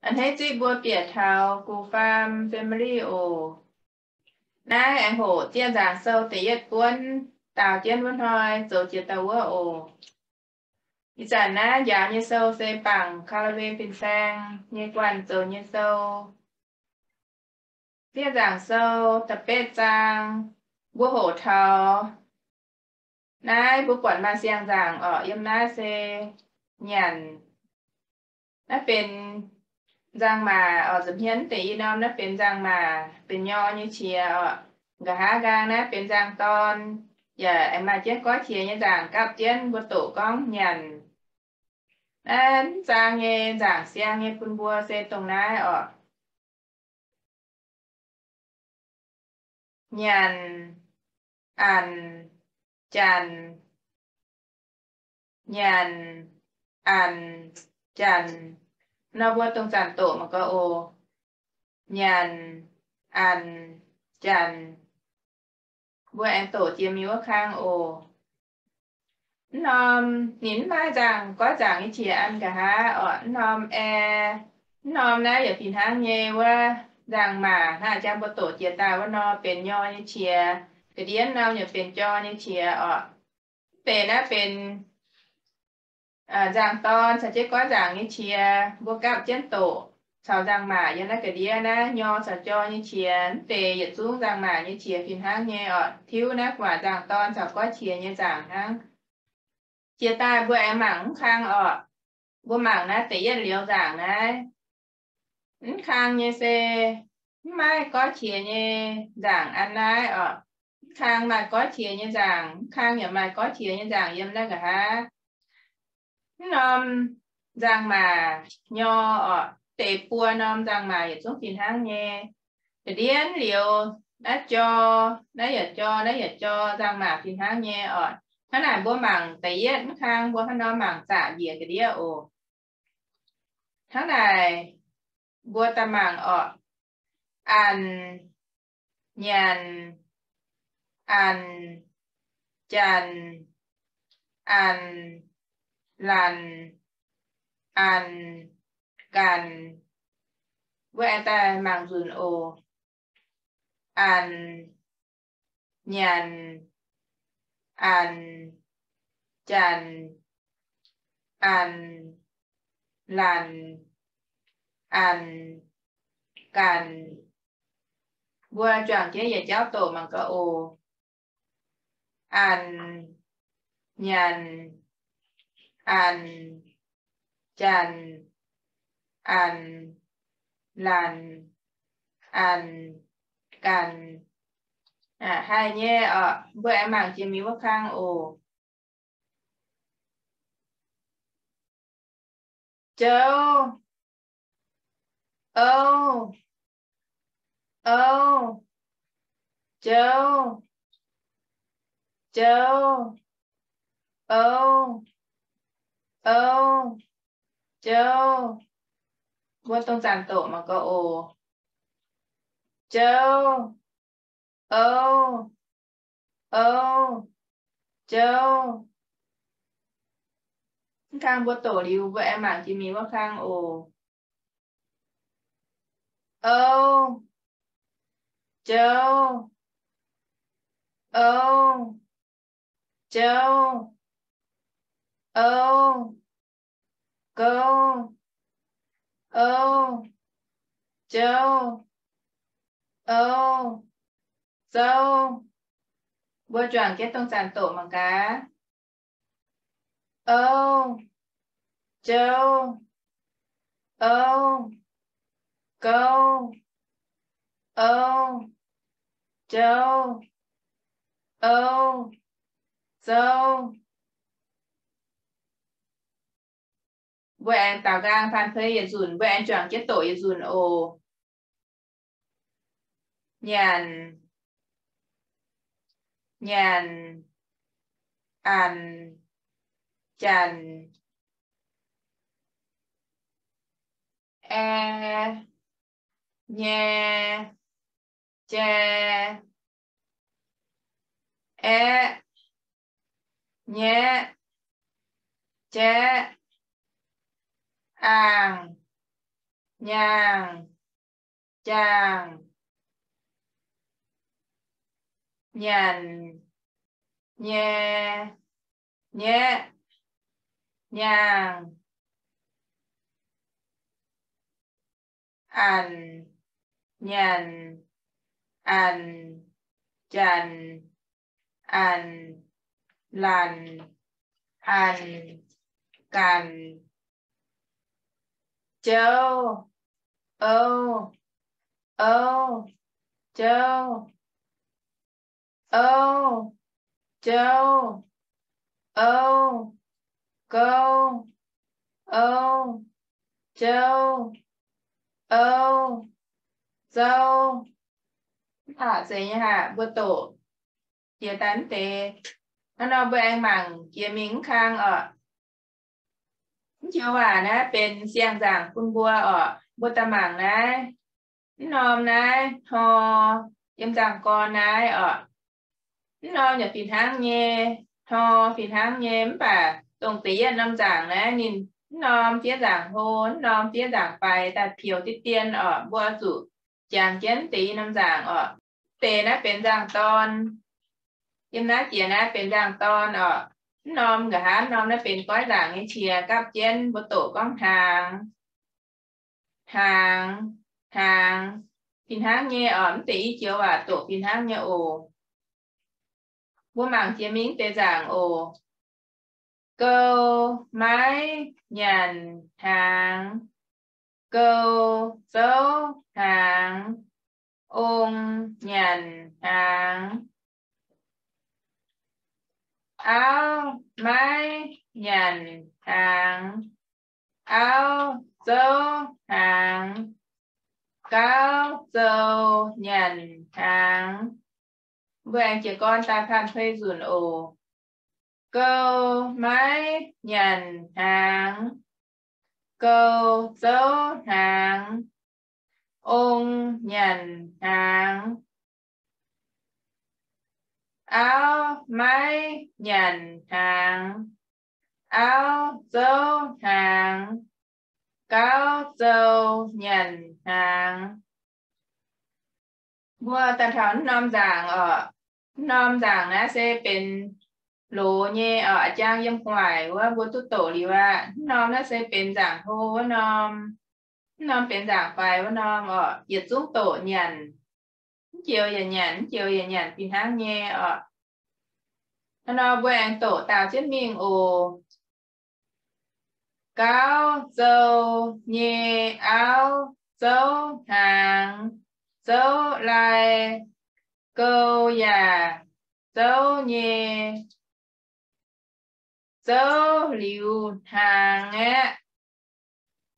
A'hneiv zipv mbuo bieqc taux Gu Faam Family oc. Naaiv aengx hoqc Zienh Nzaangc Sou da'yietv buonv daaux jienv wuov hnoi zoux jiex dauh wuov oc. Ih zanc naaiv njaaux nyei sou se Bangc Kaalavei Fin-Saeng nyei guanh zoux nyei sou. Zienh Nzaangc Sou da'betv zaang, mbuo hoqc taux naaiv mbuo buatc maaih siang-nzaangc orqc. Yiem naaiv se nyanc. Naaiv benx nzangc-maac orqc. Nza'hmien deix i norm naaiv benx nzangc-maac, benx nyor nyei qiex orqc. Nqa'haav nqaang naaiv benx nzangc-dorn, yaac aengx maaih jienv goiv qiex nyei nzaangc gapv jienv mbuo doqc gorngv nyanc. Naaiv zaang nyei nzaangc siang nyei bun mbuo se dongh naaiv orqc. Nyanc, anc, janc. Nyanc, anc, janc. Nor mbuo dongh zanc doqc mangc gaax oc. Nyanc, anc, janc. Mbuo aengx doqc jiex mingh wuov kang oc. Mv norm ninh mv maaih nzaangc goiv nzaangc nyei qiex an nqa'haav orqc. Mv norm ae, mv norm naaiv yaac fih hnangv nyei wuov nzangc-maac hnangv jang mbuo doqc jiex daaih wuov nor benx nyor nyei qiex. Ga'ndiev norm yaac benx jor nyei qiex orqc. Mv deix naaiv benx nzangc-dorn caux jienv goiv nzaangc nyei qiex mbuo gapv jienv doqc caux nzangc-maac yiem naaiv ga'ndiev naaiv nyor caux jor nyei qiex. Mv deix yietc zungv nzangc-maac nyei qiex fih hnangv nyei orqc. Tiuv naaiv guaax nzangc-dorn caux goiv qiex nyei nzaangc hnangv. Jiex daaih mbuo aengx mangc mv kang orqc. Mbuo mangc naaiv da'yietv liuz nzaangc naaiv. Mv kang nyei se mv maaih goiv qiex nyei nzaangc an naaiv orqc. Mv kang maaih goiv qiex nyei nzaangc, mv kang yaac maaih goiv qiex nyei nzaangc yiem naaiv nqa'haav. Mv norm nzangc-maac nyor orqc. Deix buo norm nzangc-maac yietc zungv fih hnangv nyei. Ga'ndiev liuz naaiv jor, naaiv yaac jor, naaiv yaac jor, nzangc-maac fih hnangv nyei orqc. Hnangv naaic mbuo mangc da'yietv mv kang mbuo hnangv nor mangc zaqc njiec ga'ndiev oc. Hnangv naaic mbuo daaih mangc orqc. Anc, nyanc, anc, janc, anc, lanc, anc, ganc. Mbuo aengx daaih mangc nzunc oc. Anc, nyanc, anc, janc, anc, lanc, anc, ganc. Mbuo juangc jienv yietc jauv doqc mangc gaax oc. Anc, nyanc, anc, janc, anc, lanc, anc, ganc. Haih nyei orqc. Mbuo aengx mangc jiex mingh wuov kang oc. Jou, ou, ou, jou, jou, ou, ou, jou. Mbuo dongh zanc doqc mangc gaax oc. Jou, ou, ou, jou. Mv kang mbuo doqc liuz, mbuo aengx mangc jiex mingh wuov kang oc. Ou, jou, ou, jou, ou, gou, ou, jou, ou, zou. Mbuo juangc jienv dongh zanc doqc mangc gaax. Ou, jou, ou, gou, ou, jou, ou, zou. Mbuo aengx daaux nqaang faan fei yietc nzunc, mbuo aengx juangc jienv doqc yietc nzunc oc. Nyanc, nyanc, anc, janc, ae, nyei, jai, aeqv, nyei, jaeqv, aangh, nyaangh, jaangh, nyanc, nyei, nyei, nyaangh, anc, nyanc, anc, janc, anc, lanc, anc, ganc, jouv, ou, ou, jouv, ou, jouv, ou, gouv, ou, jouv, ou, zouv. Mv baac zeiz nyei haah, mbuo doqc jiex daaih mv deix. Hnangv nor mbuo aengx mangc jiex mingh mv kang oc. Mv joux waac naaiv benx siang-nzaangc bun mbuo oc. Mbuo daaih mangc naaiv. Mv norm naaiv hnor, yiem nzangc-gorn naaiv oc. Mv norm yaac fih hnangv nyei, hnor fih hnangv nyei, mv baac dongh deix yietv norm nzaangc naaiv ninh mv norm fiev nzaangc hlo, mv norm fiev nzaangc faix daaih pioux diqv dien oc. Mbuo zuqc jangx jienv deix i norm nzaangc oc. Deix naaiv benx nzangc-dorn. Yiem naaiv jiex naaiv benx nzangc-dorn oc. Mv norm nqa'haav norm naaiv benx goiv nzaangc nyei qiex gapv jienv mbuo doqc gorngv hnaangx, hnaangx, hnaangx. Fih hnangv nyei oc. Mv deix i joux waac doqc fih hnangv nyei oc. Mbuo mangc jiex mingh mv deix nzaangc oc. Gou, maiv, nyanc, hnaangx. Gou, zouv, hnaangx. Ong, nyanc, hnaangx. Auv, maiv, nyanc, hnaangx. Auv, zouv, hnaangx. Gauv, zou, nyanc, hnaangx. Mbuo aengx jiez gorn daaih panh fei nzunc oc. Gou, maiv, nyanc, hnaangx. Gou, zouv, hnaangx. Ong, nyanc, hnaangx. Auv, maiv, nyanc, hnaangx. Auv, zouv, hnaangx. Gauv, zou, nyanc, hnaangx. Mbuo daaih taux mv norm nzaangc oc. Mv norm nzaangc naaiv se benx loz nyei oc. A'jang yiem gu'nguaaic wuov mbuo duqv doqc liuz aqv. Mv norm naaiv se benx nzaangc hlo wuov norm. Mv norm benx nzaangc faix wuov norm oc. Yietc zungv doqc nyanc. Mv joux yaac nyanc, mv joux yaac nyanc fih hnangv nyei oc. Hnangv nor mbuo aengx doqc daaux jienv mingh oc. Gauv, zou, nyei, auv, zouv, hnaangx, zouv, lai, gou, yaac, zouv, nyei, zouv, liuz, hnaangx, aeqv,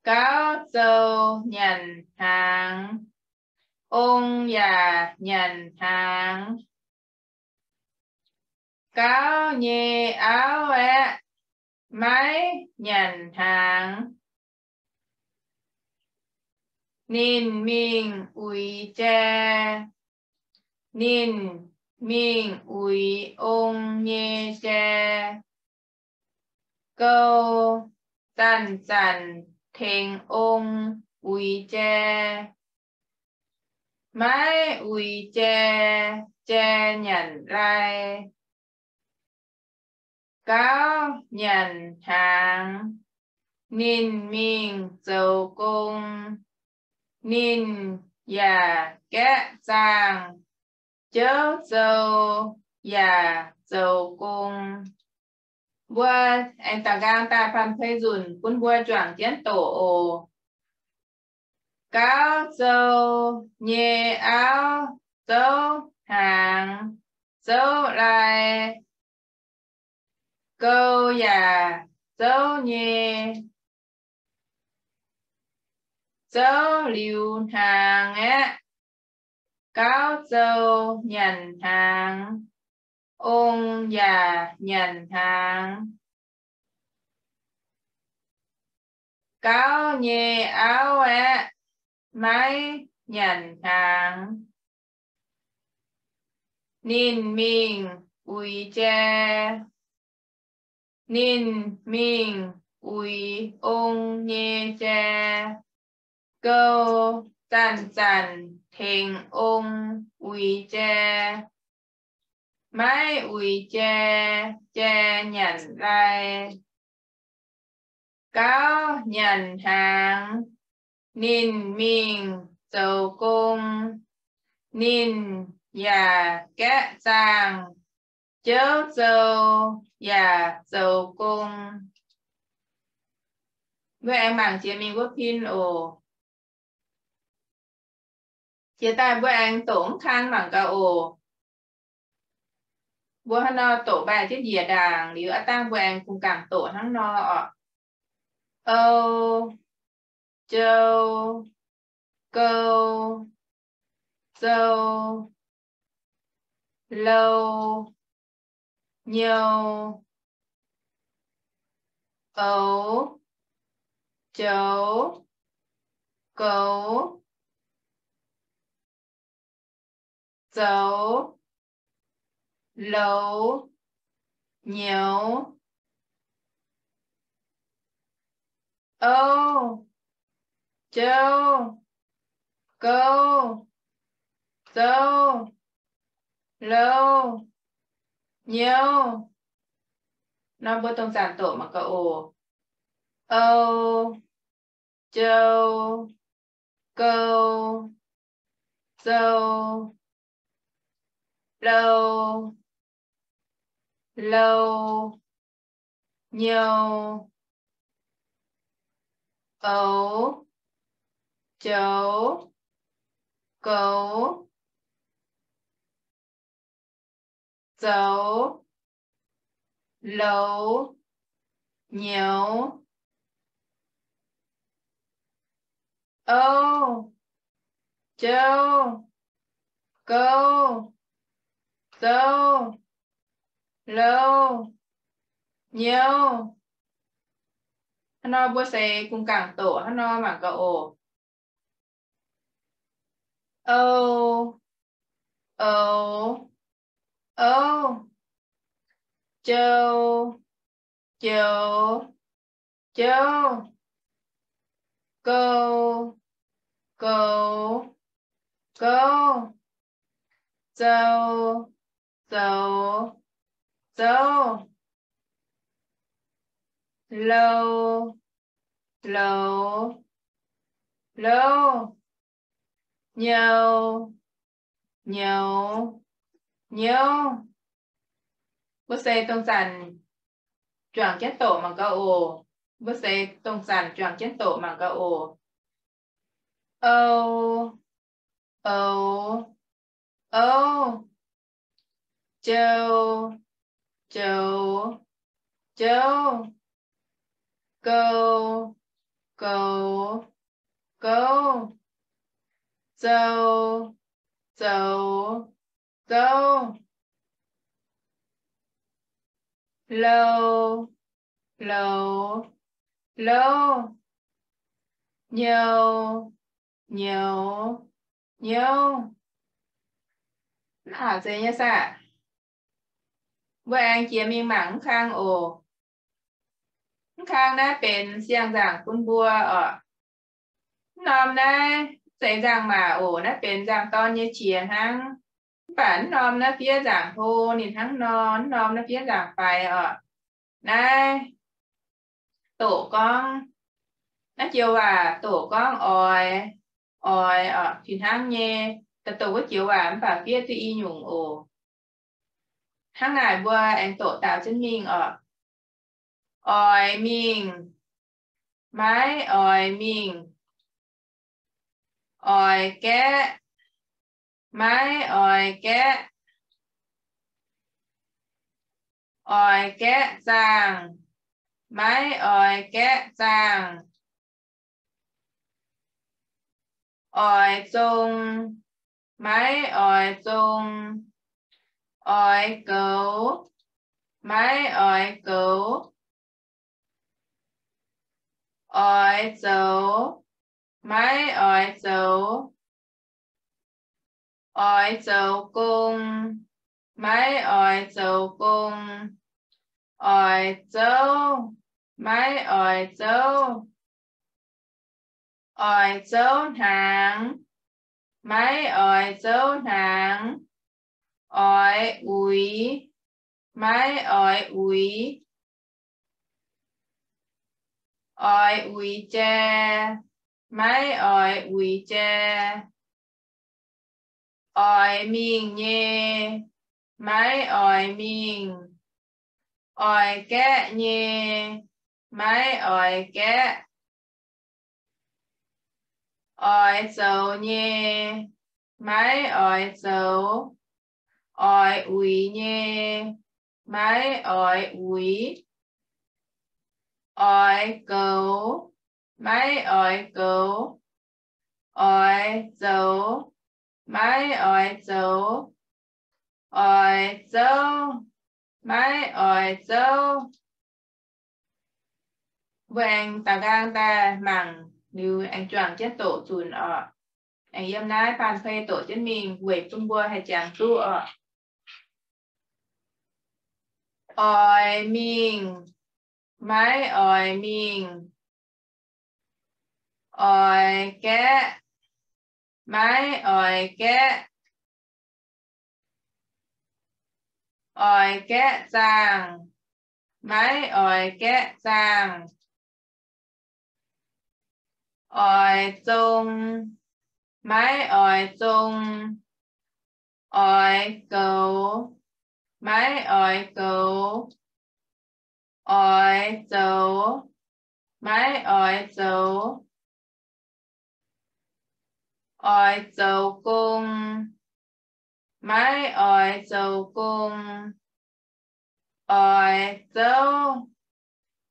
gauv, zou, nyanc, hnaangx, ong, yaac, nyanc, hnaangx, gauv, nyei, auv, aeqv, maiv, nyanc, hnaangx. Ninh mingh uix jai. Ninh mingh uix ong nyei jai. Gou, zanc-zanc tengx ong uix jai. Maiv uix jai, jai nyanc lai. Gauv nyanc hnaangx. Ninh mingh zoux gong. Ninh yaac gaeqv zaangh, jouv zou yaac zoux gong. Mbuo aengx da'nqaang daaih panh pei nzunc bun mbuo juangc jienv doqc oc. Gauv zou nyei auv zouv hnaangx, zouv lai. Gou yaac zouv nyei, zouv liuz hnaangx aeqv, gauv zou nyanc hnaangx, ong yaac nyanc hnaangx. Gauv nyei auv aeqv, maiv nyanc hnaangx. Ninh mingh uix jai. Ninh mingh uix ong nyei jai. Gouv zanc-zanc tengx ong uix jai, maiv uix jai, jai nyanc lai. Gauv nyanc hnaangx, ninh mingh zoux gong. Ninh yaac gaeqv zaangh, jouv zou yaac zoux gong. Mbuo aengx mangc jiex mingh wuov pin oc. Jiex daaih mbuo aengx doqc mv kang mangc gaax oc. Mbuo hnangv nor doqc mbaih jienv njiec ndaangc liuz, aav dangh mbuo aengx kungx gangc doqc hnangv nor oc. Ou, jou, gou, zou, lou, nyou, oux, joux, goux, zoux, loux, nyouz, ou, jou, gou, zou, lou, nyouz. Nor mbuo dongh zanc doqc mangc gaax oc. Ou, jou, gou, zou, lou, lou, nyouz, oux, joux, goux, zoux, loux, nyouz, ou, jou, gou, zou, lou, nyouz. Hnangv nor mbuo se kungx gangc doqc hnangv nor mangc gaax oc. Ou, oux, ou, jou, joux, jouv, gou, goux, gouv, zou, zoux, zouv, lou, loux, louv, nyou, nyouz, nyouv. Mbuo se dongh zanc juangc jienv doqc mangc gaax oc. Mbuo se dongh zanc juangc jienv doqc mangc gaax oc. Ou, oux, ouv, jou, joux, jouv, gou, goux, gouv, zou, zoux, zouv, lou, loux, louv, nyou, nyouz, nyouv. Mv aqc zeiz nyei saah? Mbuo aengx jiex mingh mangc mv kang oc. Mv kang naaiv benx siang-nzaangc bun mbuo oc. Mv norm naaiv zeiz nzangc-maac oc. Naaiv benx nzangc-dorn nyei qiex hnangv. Mv baac mv norm naaiv fiev nzangc-hlo ninh hnangv nor, mv norm naaiv fiev nzangc-faix oc. Naaiv doqc gorngv, naaiv joux waac doqc gorngv oix, oix oc, fih hnangv nyei. Da'dongh wuov joux waac mv baac fiev duqv i nyungc oc. Hnangv naaic mbuo aengx doqc daaux jienv mingh oc. Oix mingh, maiv oix mingh. Oix gaeqv, maiv oix gaeqv. Oix gaeqv zaangh, maiv oix gaeqv zaangh. Oix zong, maiv oix zong. Oix goux, maiv oix goux. Oix zoux, maiv oix zoux. Oix zoux gong, maiv oix zoux gong. Oix zouv, maiv oix zouv. Oix zouv hnaangx, maiv oix zouv hnaangx. Oix uix, maiv oix uix. Oix uix jai, maiv oix uix jai. Oix mingh nyei, maiv oix mingh. Oix gaeqv nyei, maiv oix gaeqv. Oix zoux nyei, maiv oix zoux. Oix uix nyei, maiv oix uix. Oix goux, maiv oix goux. Oix zoux, maiv oix zoux. Oix zouv, maiv oix zouv. Mbuo aengx daaux nqaang daaih mangc liuz aengx juangc jienv doqc zunc oc. Aengx yiem naaiv baan pei doqc jienv mingh weic bun mbuo haih jangx duqv oc. Oix mingh, maiv oix mingh. Oix gaeqv, maiv oix gaeqv. Oix gaeqv zaangh, maiv oix gaeqv zaangh. Oix zong, maiv oix zong. Oix goux, maiv oix goux. Oix zoux, maiv oix zoux. Oix zoux gong, maiv oix zoux gong. Oix zouv,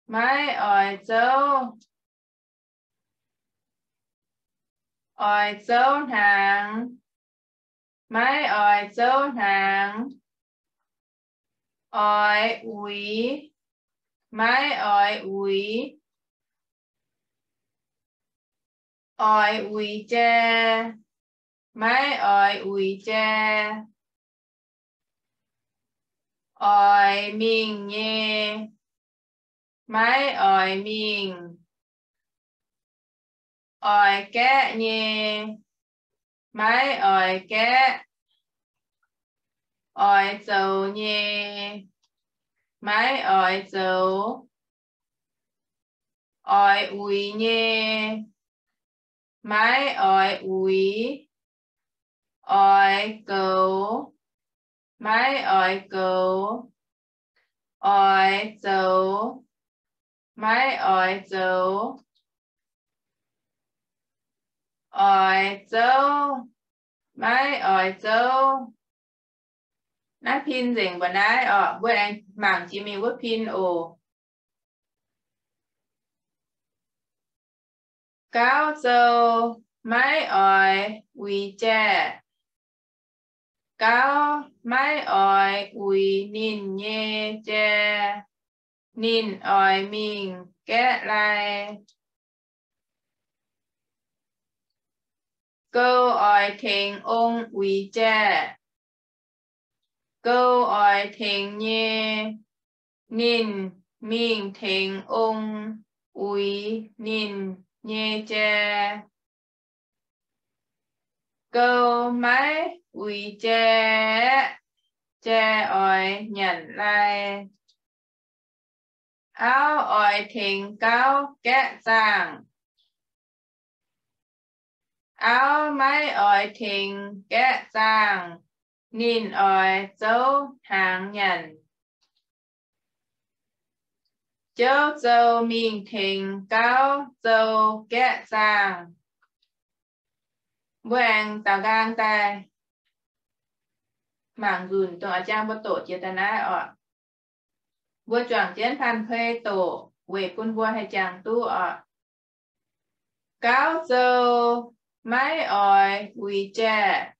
maiv oix zouv. Oix zouv hnaangx, maiv oix zouv hnaangx. Oix uix, maiv oix uix. Oix uix jai, maiv oix uix jai. Oix mingh nyei, maiv oix mingh. Oix gaeqv nyei, maiv oix gaeqv. Oix zoux nyei, maiv oix zoux. Oix uix nyei, maiv oix uix. Oix goux, maiv oix goux. Oix zoux, maiv oix zoux. Oix zouv, maiv oix zouv. Naaiv pin nzengc mbuo naaiv oc. Mbuo aengx mangc jiex mingh wuov pin oc. Gauv zou maiv oix uix jai. Gauv maiv oix uix ninh nyei jai. Ninh oix mingh gaeqv lai. Gou oix tengx ong uix jai. Gou oix tengx nyei. Ninh mingh tengx ong uix ninh nyei jai. Gou maiv uix jai aeqv, jai oix nyanc lai. Auv oix tengx gauv gaeqv zaangh. Auv maiv oix tengx gaeqv zaangh, ninh oix zouv hnaangx nyanc. Jouv zou mingh tengx gauv zou gaeqv zaangh. Mbuo aengx daaux nqaang daaih mangc nzunc dongh a'jang mbuo doqc jiex daaih naaiv oc. Mbuo juangc jienv panh pei doqc weic bun mbuo haih jangx duqv oc. Gauv zou maiv oix uix jai.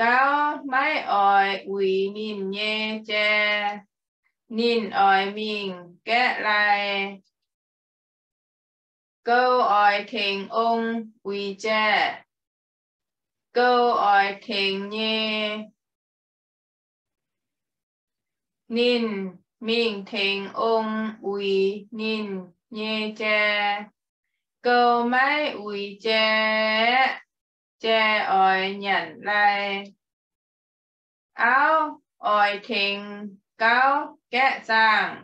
Gauv maiv oix uix ninh nyei jai. Ninh oix mingh gaeqv lai. Gou oix tengx ong uix jai. Gou oix tengx nyei. Ninh mingh tengx ong uix ninh nyei jai. gouv maiv uix jai aeqv, jai oix nyanc lai. Auv oix tengx gauv gaeqv zaangh.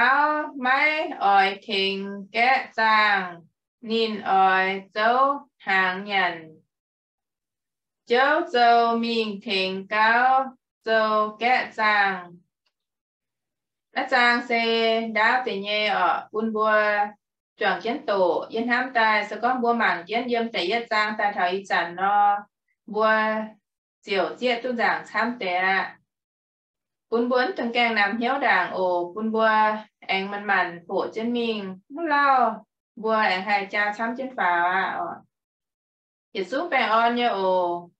Auv maiv oix tengx gaeqv zaangh, ninh oix zouv hnaangx nyanc. Jouv zou mingh tengx gauv zou gaeqv zaangh. Naaiv zaang se ndaauv deix nyei orqc, bun mbuo juangc jienv doqc. Yie hnamv daaih se gorngv mbuo mangc jienv yiem da'yietv zaang daaih taux ih zanc nor, mbuo ziouc zieqv duqv nzaangc camv deix aqv. Bun mbuo dengh gaengh namx hnyouv ndaangc oc. Bun mbuo aengx manc-manc hoqc jienv mingh, mv lauh mbuo aengx haih jaa camv jienv faaux aqv oc. Yietc zungv baengh orn nyei oc.